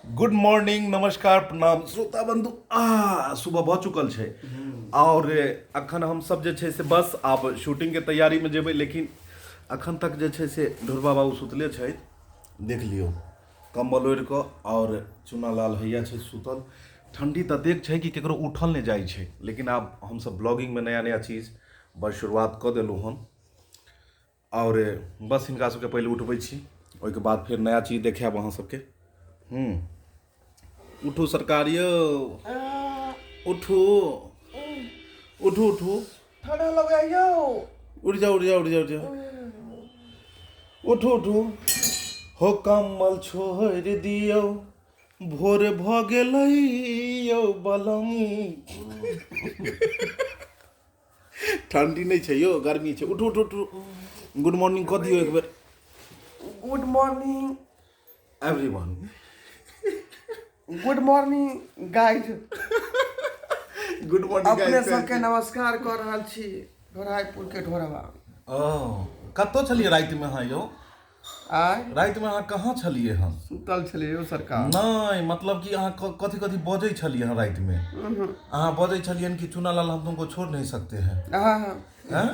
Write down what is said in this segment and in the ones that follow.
Good morning, नमस्कार, प्रणाम श्रोता बंधु। आ सुबह भऽ चुकल छै आओर अखन हम सब जे छै से बस आब शूटिंग के तैयारी में जेबै, लेकिन अखन तक जे छै से ढोरबा बाबू सुतले छथि। देख लियौ कम्बल ओढ़ि कऽ, आओर चुनालाल हैया छै सुतल। ठंडी ततेक छै कि केकरो उठल नहि जाइ छै, लेकिन आब हमसब ब्लॉगिंग में नया नया चीज बस शुरुआत कऽ देलहुँ हन। आओर बस हिनका सबके पहिले उठबै छी, ओहिके बाद फेर नया चीज देखायब अहाँ सबके। उठू सरकार यौ, उठू उठू उठू, ठंडा लगैया यौ, उठ जाओ उठ जाओ उठ जाओ उठ जाओ, उठू उठू हो, कम्बल छोड़ि दियौ, भोर भऽ गेलै यौ बलम। ठंडी नहि छै यौ, गर्मी छै। उठू उठू उठू, गुड मॉर्निंग कऽ दियौ एक बेर। Good morning everyone. Good morning guys. Good morning. अपने सबके नमस्कार कऽ रहल छी ढोराईपुर के ढोरबा। ओ कतऽ छलियै रातिमे अहाँ यौ? आय रातिमे अहाँ कहाँ छलियै हन? सुतल छलियै यौ सरकार। नहि मतलब कि अहाँ कथी कथी बजै छलियै हन रातिमे? अहाँ बजै छलियै हन कि चुनालाल हम तुमको छोड़ नहीं सकते हैं। हाँ हाँ। हैं?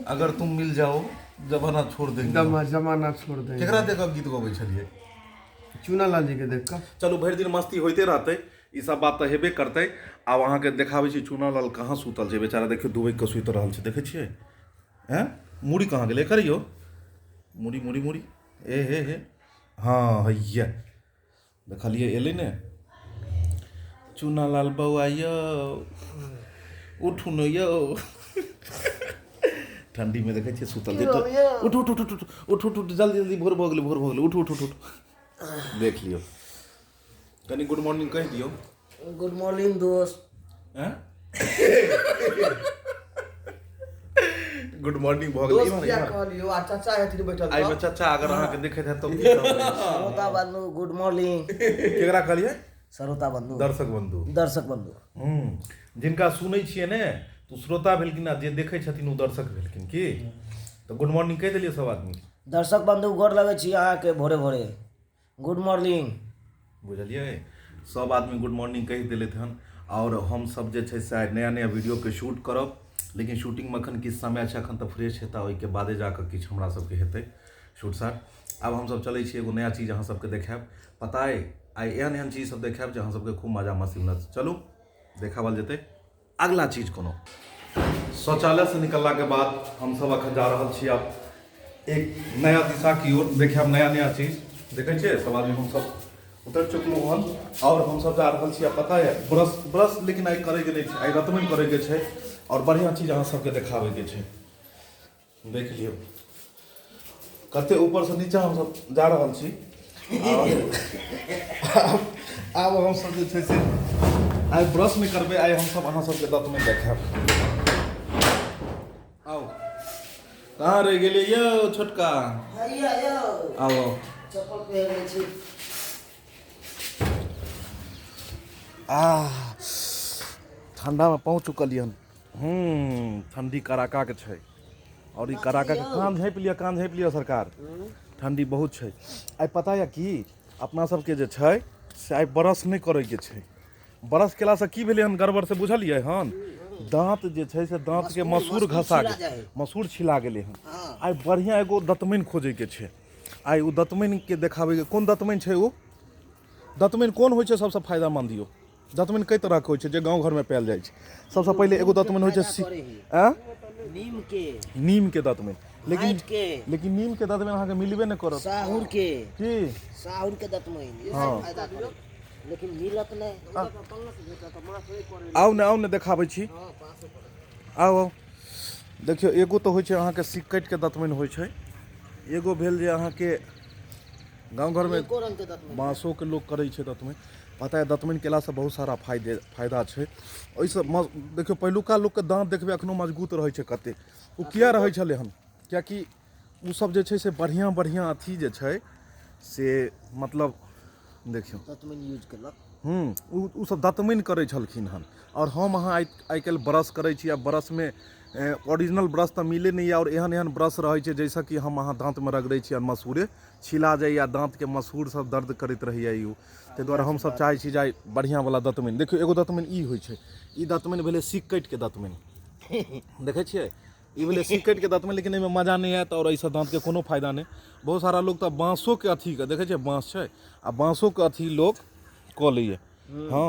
अगर तुम मिल जाओ जमाना छोड़ देंगे। जमाना छोड़ देंगे। केकरा देख कऽ गीत गबै छलियै? चुनालाल जी के देख कऽ। चलू भरि दिन मस्ती होइते रहतै, ई सब बात तऽ हेबे करतै। आब अहाँके देखाबै छी चुनालाल कहाँ सुतल छै बेचारा। देखियौ दुबकि कऽ सुति रहल छै, देखै छियै? हैं मूड़ी कहाँ गेलै? करियौ मूड़ी मूड़ी मूड़ी, ए हे हे, हँ हैया देखलियै एलै ने। चुनालाल बौआ यौ उठू ने यौ, ठंडीमे देखै छियै सुतल छै। उठू उठू उठू उठू उठू जल्दी जल्दी, भोर भऽ गेलै भोर भऽ गेलै, उठू उठू उठू। देख लियौ कनि गुड मॉर्निंग कहि दियौ। गुड मॉर्निंग दोस्त। हैं? गुड मॉर्निंग भऽ गेलै। दोस्त इम्हर, किया इम्हर। कहलियौ? आ चाचा हेथिन बैठल एहिमे तऽ? चाचा अगर अहाँके देखैत हैत तऽ की कहबै? श्रोता बंधु गुड मॉर्निंग। केकरा कहलियै? श्रोता बंधु। दर्शक बंधु। दर्शक बंधु। जिनका सुनै छियै ने तऽ श्रोता भेलखिन, आ जे देखै छथिन ओ दर्शक भेलखिन। की तऽ गुड मॉर्निंग कहि देलियै सब आदमी? दर्शक बंधु गोर लगै छी अहाँके भोरे भोरे, गुड मॉर्निंग। बुझलियै, सब आदमी गुड मॉर्निंग कहि देलथि हन। आओर हमसब जे छै से आइ नया नया वीडियोके शूट करब, लेकिन शूटिंगमे एखन किछु समय छै, एखन तऽ फ्रेश हेतै, ओहिके बादे जाकऽ किछु हमरा सबके हेतै शूट साट। आब हमसब चलै छी, एगो नया चीज अहाँ सबके देखायब। पता अइ आइ एहन एहन चीज सब देखायब जे अहाँ सबके खूब मजा मस्ती मिलत। चलू देखावल जेतै अगला चीज। कोनो शौचालयसँ निकललाके बाद हमसब अखन जा रहल छी आब एक नया दिशा की ओर। देखायब नया नया चीज। देखै छियै सब आदमी हमसब उतर चुकलहुँ हन आओर हमसब जा रहल छी। आब पता यऽ ब्रश ब्रश लेकिन आइ करैके नहि छै, आइ रतमनि करैके छै आओर बढ़िआँ चीज अहाँ सबके देखाबैके छै। देख लियौ कते ऊपरसँ नीचा हमसब जा रहल छी। आब हमसब जे छै से आइ ब्रश नहि करबै, आइ हमसब अहाँ सबके दतमनि देखायब। आउ, कहाँ रहि गेलियै यौ छोटका? आउ आउ। चप्पल पहिरने छी। आ ठंडामे पहुँच चुकलियै हन। ठंडी कड़ाकाके छै आओर ई कड़ाकाके कान झाँपि लिअ, कान झाँपि लिअ सरकार, ठंडी बहुत छै आइ। पता यऽ की अपना सबके जे छै से आइ ब्रश नहि करैके छै। ब्रश केलासँ की भेलै हन गड़बड़ से बुझलियै हन? दाँत जे छै से दाँतके मसूर घसा गेल, मसूर छिला गेलै हन। आइ बढ़िआँ एगो दतमनि खोजैके छै, आइ ओ दतमनिके देखाबैके। कोन दतमनि छै ओ? दतमनि कोन होइ छै सबसँ फायदामन्द यौ? दतमनि कई तरहके होइ छै जे गाँव घरमे पायल जाइ छै। सबसँ पहिले एगो दतमनि होइ छै आँय नीमके, नीमके दतमनि। लेकिन लेकिन नीमके दतमनि अहाँके मिलबे नहि करत। साहुरके की साहुरके दतमनि हँ फायदा करे, लेकिन मिलत नहि। आउ ने, आउ ने, देखाबै छी, आउ आउ। देखियौ एगो तऽ होइ छै अहाँके सिक्कटिके दतमनि होइ छै, एगो भेल जे अहाँके गाँव घरमे बाँसोके लोक करै छै दतमनि। पता यऽ दतमनि केलासँ बहुत सारा फायदे फायदा छै ओहिसँ। देखियौ पहिलुका लोकके दाँत देखबै एखनो मजबूत रहै छै कतेक। ओ किया रहै छलै हन? किएकि ओसभ जे छै से बढ़िआँ बढ़िआँ अथी जे छै से मतलब देखियौ दतमनि यूज केलक। ओसभ दतमनि करै छलखिन हन। आओर हम अहाँ आइ आइ काल्हि ब्रश करै छी, आ ब्रशमे ओरिजिनल ब्रश तऽ मिलै नहि यऽ आओर एहन एहन ब्रश रहै छै जाहिसँ कि हम अहाँ दाँतमे रगड़ै छी आओर मसूरे छिला जाइए दाँतके मसूर सब दर्द करैत रहैए ई ओ ताहि दुआरे हमसब चाहै छी जे आइ बढ़िआँवला दतमनि देखियौ एगो दतमनि ई होइ छै ई दतमनि भेलै सिक्कटिके दतमनि देखै छियै ई भेलै सिक्कटिके दतमनि लेकिन एहिमे मजा नहि आयत आओर एहिसँ दाँतके कोनो फायदा नहि बहुत सारा लोक तऽ बाँसोके अथीके देखै छियै बाँस छै आ बाँसोके अथी लोक कऽ लैए हँ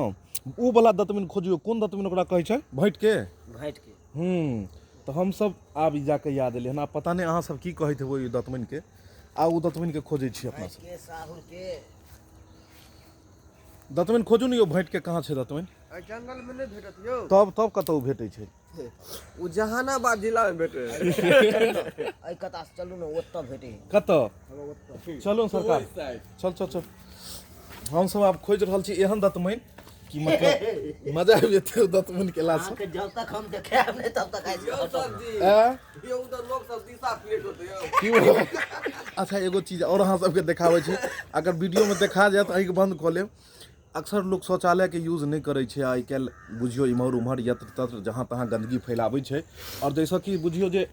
ओ वला दतमनि खोजियौ कोन दतमनि ओकरा कहै छै भैँटके भैँटके हूँ तऽ हमसब आब ई जाकऽ याद एलै हन आब पता नहि अहाँ सब की कहैत हेबै ओहि दतमनिके आ ओ दतमनिके खोजै छी अपना सब के साहुरके दतमनि खोजू ने यौ भैँटके कहाँ छै दतमनि एहि जंगलमे नहि भेटत यौ तब तब कतऽ ओ भेटै छै ओ जहानाबाद जिलामे भेटै एहि कता से चलू ने ओतऽ भेटै है कतऽ चलू सरकार चल चल चल हमसब आब खोजि रहल छी एहन दतमनि कि मतलब मजा आबि जेतै ओ दतमनि केलासँ अहाँके जब तक हम देखायब नहि तब तक आइ सब्जी आँय? यौ उधर लोक सब दिशा प्लेट होते यौ की बोलू? अच्छा एगो चीज आओर अहाँ सबके देखाबै छी अगर वीडियोमे देखा जायत आँखि बन्द कऽ लेब अक्सर लोक शौचालयके यूज नहि करै छै आइ काल्हि बुझियौ इम्हर उम्हर यत्र तत्र जहाँ तहाँ गन्दगी फैलाबै छै आओर जाहिसँ कि बुझियौ जे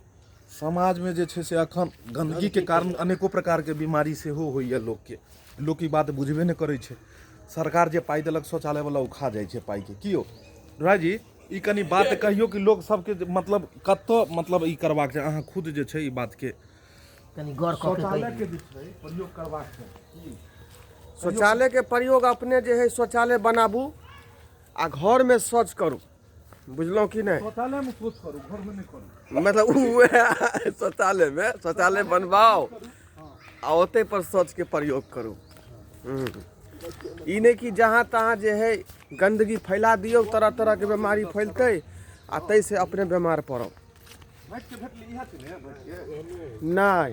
समाजमे जे छै से एखन गन्दगीके कारण अनेको प्रकारके बीमारी सेहो होइए लोकके लोक ई बात बुझबे नहि करै छै सरकार जे पाइ देलक शौचालयवला ओ खा जाइ छै पाइके की यौ रायजी ई कनि बात कहियौ कि लोक सबके जे मतलब कतऽ मतलब ई करबाक छै अहाँ खुद जे छै ई बातके कनि गौर कऽ के कहि शौचालयके जे छै प्रयोग करबाक छै शौचालयके प्रयोग अपने जे है शौचालय बनाबू आ घरमे शौच करू बुझलहुँ कि नहि शौचालयमे शौच करू घरमे नहि करू मतलब उएह शौचालयमे शौचालय बनबाउ आ ओतहि पर शौचके प्रयोग करू ई नहि कि जहाँ तहाँ जे है गन्दगी फैला दियौ तरह तरहके बेमारी फैलतै आ ताहिसँ अपने बेमार पड़ब भैंसके भेटलै इएह छै ने भैंसके नहि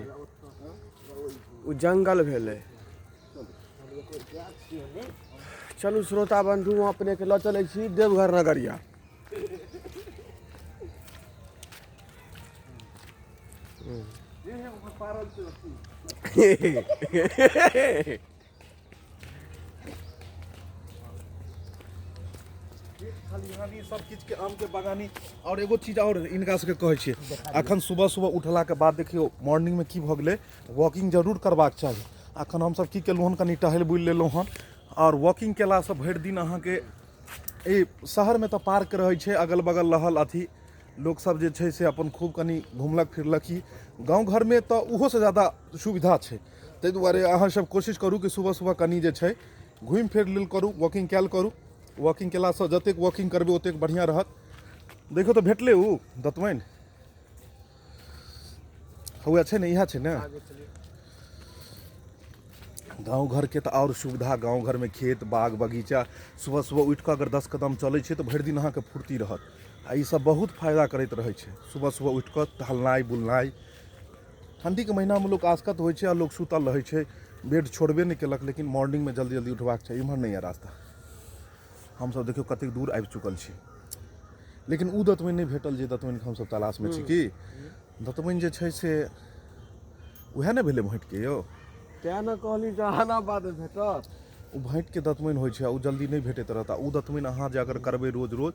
ओ जंगल भेलै चलू श्रोता बन्धु अपनेके लऽ चलै छी देवघर नगरिया खलिहानी सब किछु के आम के बागानी और एगो चीज और इनका सबके कहै छियै अखन सुबह सुबह उठलाके बाद देखियौ मॉर्निंगमे की भऽ गेलै वॉकिंग जरूर करबाक चाही अखन हमसब की केलहुँ हन कनि टहलि बुलि लेलहुँ हन आओर वॉकिंग केलासँ भरि दिन अहाँके ई शहरमे तऽ पार्क रहै छै अगल बगल रहल अथी लोकसब जे छै से अपन खूब कनि घुमलक फिरलक ही गाँव घरमे तऽ ओहोसँ ज्यादा सुविधा छै ताहि दुआरे अहाँ सब कोशिश करू कि सुबह सुबह कनि जे छै घुमि फिर लेल करू वॉकिंग कयल करू वॉकिंग केलासँ जतेक वॉकिंग करबै ओतेक बढ़िआँ रहत देखियौ तऽ भेटलै ओ दतमनि हौए छै ने इएह छै ने गाँव घरके तऽ आओर सुविधा गाँव घरमे खेत बाग बगीचा सुबह सुबह उठि कऽ अगर 10 कदम चलै छियै तऽ भरि दिन अहाँके फुर्ती रहत आ ईसब बहुत फायदा करैत रहै छै सुबह सुबह उठि कऽ टहलनाइ बुलनाइ ठण्डीके महीनामे लोक आसकत होइ छै आ लोक सुतल रहै छै बेड छोड़बे नहि केलक लेकिन मॉर्निंगमे जल्दी जल्दी उठबाक चाही इम्हर नहि यऽ रास्ता हमसब देखियौ कतेक दूर आबि चुकल छी लेकिन ओ दतमनि नहि भेटल जे दतमनिके हमसब तलाशमे छी की दतमनि जे छै से उएह ने भेलै भैँटके यौ तेँ ने कहली जहानाबाद भेटत ओ भैँटके दतमनि होइ छै आ ओ जल्दी नहि भेटैत रहत आ ओ दतमनि अहाँ जे अगर करबै रोज रोज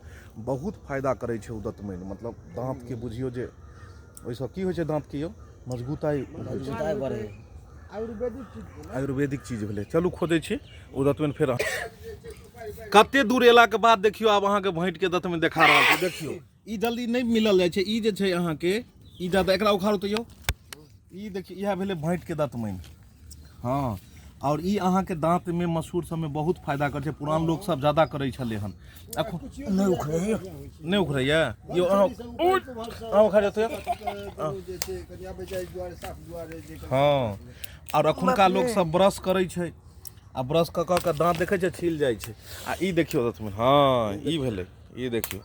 बहुत फायदा करै छै ओ दतमनि मतलब दाँतके बुझियौ जे ओहिसँ की होइ छै दाँतके यौ मजबूताइ होइ छै मजबूताइ बढ़ै आयुर्वेदिक चीज भेलै आयुर्वेदिक चीज भेलै चलू खोजै छी ओ दतमनि फेर कते दूर एलाके बाद देखियौ आब अहाँके भैँटके दतमनि देखा रहल छै देखियौ ई जल्दी नहि मिलल जाइ छै ई जे छै अहाँके ई जादा एकरा उखाड़ू तऽ यौ ई देखियौ इएह भेलै भैँटके दतमनि हँ आओर ई अहाँके दाँतमे मसूर सबमे बहुत फायदा करै छै पुरान लोक सब ज्यादा करै छलै हन अखन नहि उखड़ै नहि उखड़ैया यौ अहाँ अहाँ उखाड़ियौ तऽ हँ आओर अखुनका लोक सब ब्रश करै छै आ ब्रश कऽ कऽ के दाँत देखै छै छिल जाइ छै आ ई देखियौ दतमनि हँ ई भेलै ई देखियौ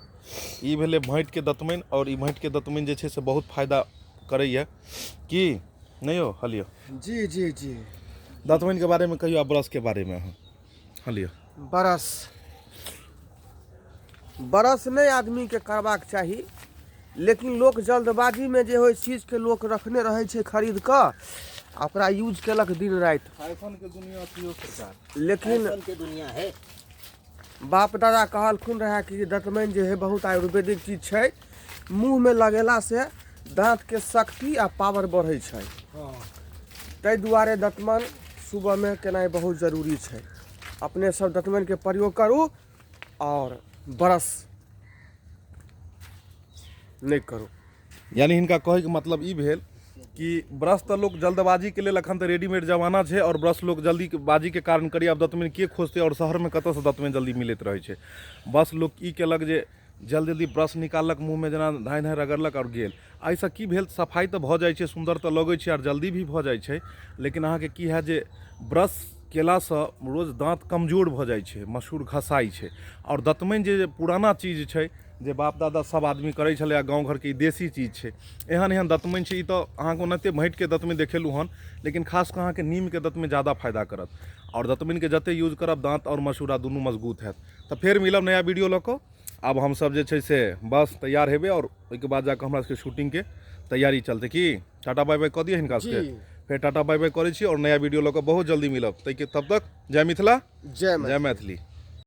ई भेलै भैँटके दतमनि आओर ई भैँटके दतमनि जे छै से बहुत फायदा करैया की नहि यौ हलियौ जी जी जी दतमनि के बारेमे कहियौ आ ब्रशके बारेमे अहाँ हलियौ बरस बरस नहि आदमीके करबाक चाही लेकिन लोक जल्दबाजीमे जे होइ चीजके लोक रखने रहै छै खरीद कऽ आ ओकरा यूज केलक दिन राति फैशनके दुनिया छै सरकार लेकिन के दुनिया है बाप दादा कहलखुन रहए कि दतमनि जे हइ बहुत आयुर्वेदिक चीज छै मुँहमे लगेलासँ दाँतके शक्ति आ पावर बढ़ै छै। ताहि दुआरे दतमनि सुबहमे केनाइ बहुत जरूरी छै। अपने सब दतमनिके प्रयोग करू आओर ब्रश नहि करू। यानी हिनका कहैके मतलब ई भेल कि ब्रश तऽ लोक जल्दबाजीके लेल, एखन तऽ रेडीमेड जमाना छै आओर ब्रश लोक जल्दीबाजीके कारण करी। आब दतमनि के खोजतै आओर शहरमे कतऽसँ दतमनि जल्दी मिलैत रहै छै? बस लोक ई केलक जे जल्दी जल्दी ब्रश निकाललक, मुँहमे जेना धाँइ धाँइ रगड़लक आओर गेल। एहिसँ की भेल? सफाइ तऽ भऽ जाइ छै, सुन्दर तऽ लगै छै आओर जल्दी भी भऽ जाइ छै, लेकिन अहाँके की हैत जे ब्रश केलासँ रोज दाँत कमजोर भऽ जाइ छै, मसूर घसाइ छै। आओर दतमनि जे पुराना चीज छै, जे बाप दादा सब आदमी करै छलै आ गाँव घरके ई देसी चीज छै। एहन एहन दतमनि छै, ई तऽ अहाँके ओनाहिते माटिके दतमनि देखेलहुँ हन, लेकिन खास कऽ अहाँके नीमके दतमनि जादा फायदा करत। आओर दतमनिके जते यूज करब, दाँत आओर मसूड़ा दुनू मजबूत हैत। तऽ फेर मिलब नया वीडियो लऽ कऽ। आब हमसब जे छै से बस तैयार हेबै आओर ओहिके बाद जाकऽ हमरा सबके शूटिंगके तैयारी चलतै। की टाटा बाय बाय कऽ दिअ हिनका सबके? फेर टाटा बाय बाय करै छी आओर नया वीडियो लऽ कऽ बहुत जल्दी मिलब। ताहिके तब तक जय मिथिला, जय मैथिली।